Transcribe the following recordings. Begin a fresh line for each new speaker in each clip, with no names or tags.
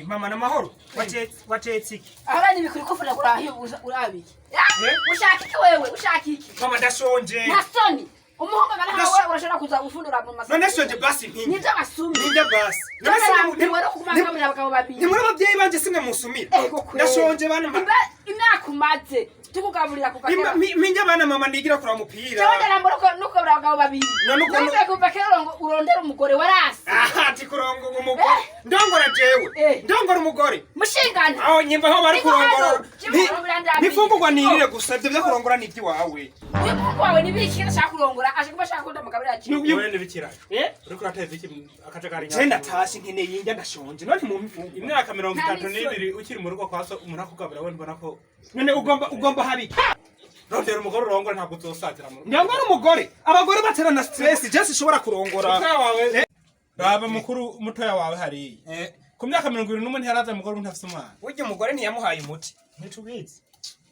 Mama namahoro, watetse iki?
Ahora ni bikuri kufura kurahi urabiki.
Eh?
Ushaka iki wewe? Ushaka iki?
Mama, ndashonje.
Nta soni. Umuhungu angana nkawe urashobora kuza gufundura mu masoko.
None shonje basi mpinja.
Nivyo basumi.
Mpinja basi. None se
None kubangamira abagabo babiri.
Ni muri ababyeyi banje simwe musumira.
Ego kweli.
Ndashonje bana mama.
Imyaka umaze tukugaburira kuva kera.
Mpinja bana mama, ndigira kuraba umupira.
Jewe ndarambura ko nukugabura abagabo babiri.
None
None kuva kera urondera umugore warasi.
Aha, ati kurongora umugore. Ndongora jewe. Ndongora umugore.
Mushingana.
Aho nyimba aho bari
Niko hano.
kurongora.
Jewe urandambiye.
Nifungurwa nirire gusa, ivyo vyo kurongora ni ivy'iwawe.
Uyu muhungu wawe ni biki ashaka kurongora? Ashaka kuba ashaka kunda mugabura jewe.
Wewe n'ibikira.
Eh?
Uriko urateza iki akajagari?
Je ndatashe, nkeneye indya, ndashonje. None ntimumpa imfungurwa.
Imyaka mirongo
Nta
itatu
n'isoni.
n'ibiri ukiri mu rugo kwa so, umuntu akugabura, we ntubona ko
None ugomba habiki?
Rondera umugore urongore, ntabwo uzosazira mu rugo.
Ndongora umugore. Abagore baterana stress, je sinshobora kurongora.
Mutoya wawe, raba mukuru mutoya wawe hariya.
Eh,
Ku myaka 21 ntiyaraza umugore, umuntu afise umwana.
Burya umugore ntiyamuhaye umuti. Ntitubizi.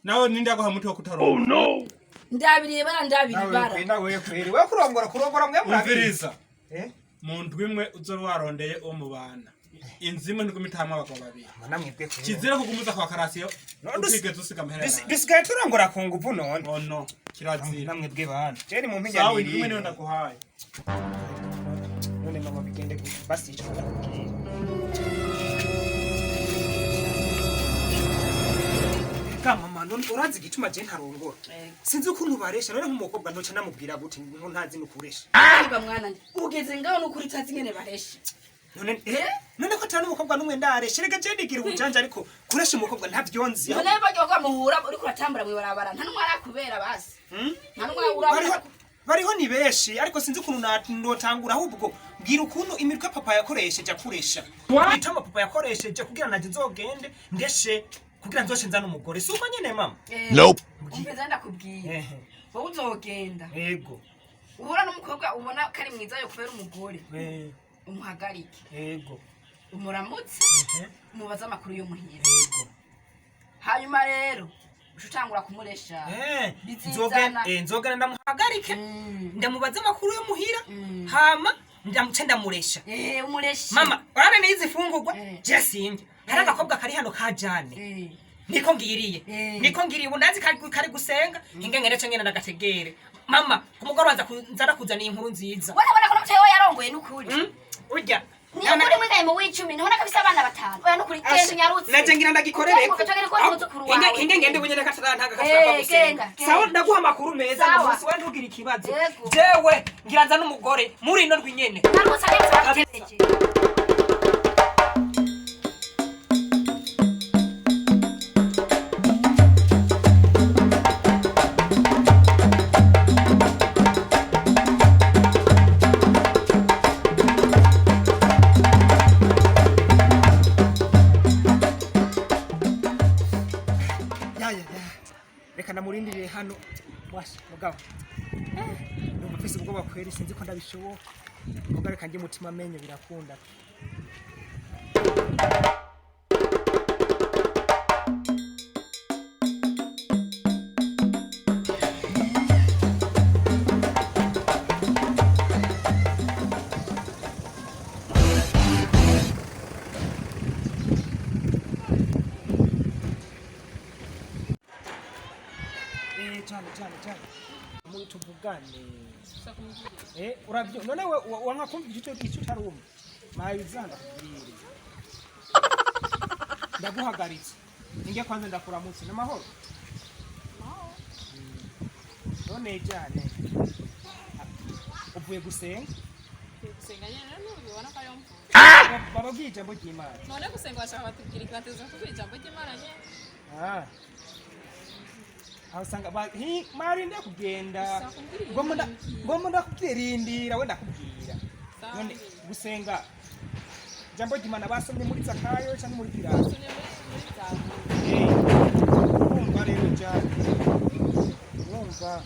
Nawe ninde yaguha umuti wo kutaronga?
Ndabiriye bara, ndabiri bara.
Nawe kweri. We kurongora mwe murabizi.
Umviriza.
Eh?
Mu ndwi imwe uzoba warondeye uwo mubana. Inzu imwe ntiguma itamwo abagabo babiri.
Mana mwebwe kweri.
Kizira kugumuza kwa karasiyo.
None
Utigeze usiga amahera yawe.
Dusigaye turongora ku nguvu none.
Oh no, kirazira.
Namwe bwe bana. Je ni mu mpinya
Sawa, indwi imwe niyo
nirire.
ndaguhaye.
None mama bigende gute? Basi ico ndakubwira. Ka mama, none urazi igituma je ntarongora? Sinzi ukuntu baresha. None nk'umukobwa ntoca namubwira gute ngo ntazi nukuresha?
Ariko mwana nje ugeze ngaho nukuri utazi ingene baresha.
None ko atari n'umukobwa n'umwe ndaresha? Reka je ndigira ubujanja, ariko kuresha umukobwa ntavyonzi.
None bagiye ko muhura uriko uratambura mwibarabara, nta n'umwe arakubera basi?
Hmm?
Nta n'umwe urabona?
Bariho ni benshi, ariko sinzi ukuntu notangura. Ahubwo mbwira ukuntu imitwe papa yakoresheje akuresha, itama papa yakoresheje kugira naje nzogende ndeshe, kugira nzoshe nzane umugore. Si uko nyene mama?
Nope.
Umviriza ndakubwira.
Ehe.
Wowe uzogenda
Yego.
uhura n'umukobwa ubona ko ari mwiza yo kubera umugore, umuhagarike, umuramutse, umubaze amakuru yo muhira. Hanyuma rero uca utangura kumuresha. Bizizana.
Nzogenda ndamuhagarike, ndamubaze amakuru yo muhira, hama ndamuce ndamuresha.
Eh, umureshe.
Mama, urabona n'izi fungurwa, je sinjye hari agakobwa kari hano ka Jane, niko ngiriye. Niko ngiriye ubu, ndazi kari gusenga hinge ngene ce ngene ndagategere. Mama, ku mugoroba nza nza ndakuzaniye inkuru nziza.
Urabona ko n'umutwe we yarongoye n'ukuri.
Urya
Niyo kuri mwigaye mu w'icumi, ntubona ko afise abana batanu? Oya, n'ukuri genda unyarutse.
Naje ngira ndagikorereko.
Ugaca ko umuzukuru
Hinge
wawe.
hinge ngende bunyene katarantanga katarava gusenga.
Genda, genda.
Sawa, ndaguha amakuru meza.
Sawa.
Musi we ntugire ikibazo.
Yego.
Jewe ngira nza n'umugore muri ino ndwi nyene.
Nyarutse neza, watebeje.
Ya ya ya, reka ndamurindiriye hano washa mugabo. Numva mfise ubwoba kweri, sinzi ko ndabishobora. Mugabo reka njye umutima amenyo birakunda. Cyane cyane cyane muri tuvugane. Uravyo none we wanka kumva icyo utarumva? Mayiza, ndakubwire, ndaguhagaritse. Ninge kwanza ndakuramutse, n'amahoro. None jane uvuye gusenga?
Gusenga nyene ntubibona ko ariyo mvuga?
Bababwiye ijambo ry'Imana.
None gusenga bashaka batubwira iki? Bateza kutubwira ijambo ry'Imana nyene.
Ah. Aho usanga marinde kugenda.
Gusa kumbwira iki?
Ngomba ndakubwirindira, we ndakubwira.
Sawa.
None gusenga ijambo ry'Imana basomye muri Zakayo cyangwa muri Pilato?
Basomye muri Zaburi.
Urumva rero jane, urumva,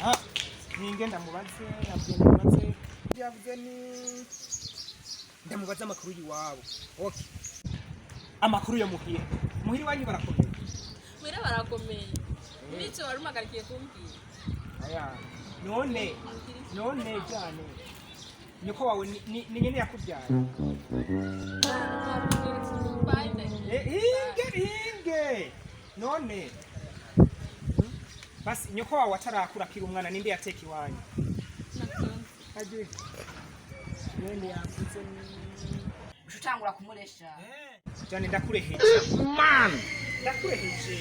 ah, ninge ndamubaze, nabwiye ndamubaze, yavuze ni ndamubaze amakuru y'iwabo. Okay, amakuru yo muhira, muhira iwanyu barakomeye?
Muhira barakomeye. Nico wari umagarikiye kumbwira?
Aya, none jane. Nyoko wawe ni nyene yakubyaye? Hinge hinge none. Basi nyoko wawe atarakura akiri umwana, ninde yateka iwanyu? Aje. Mwene yakuze.
Uca utangura kumuresha.
Jane, ndakureheje.
Man.
Ndakureheje.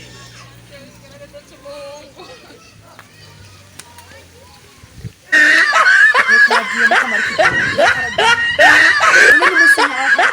Reka yagiye, Mukama ari kugenda. Uno ni musi nyawo.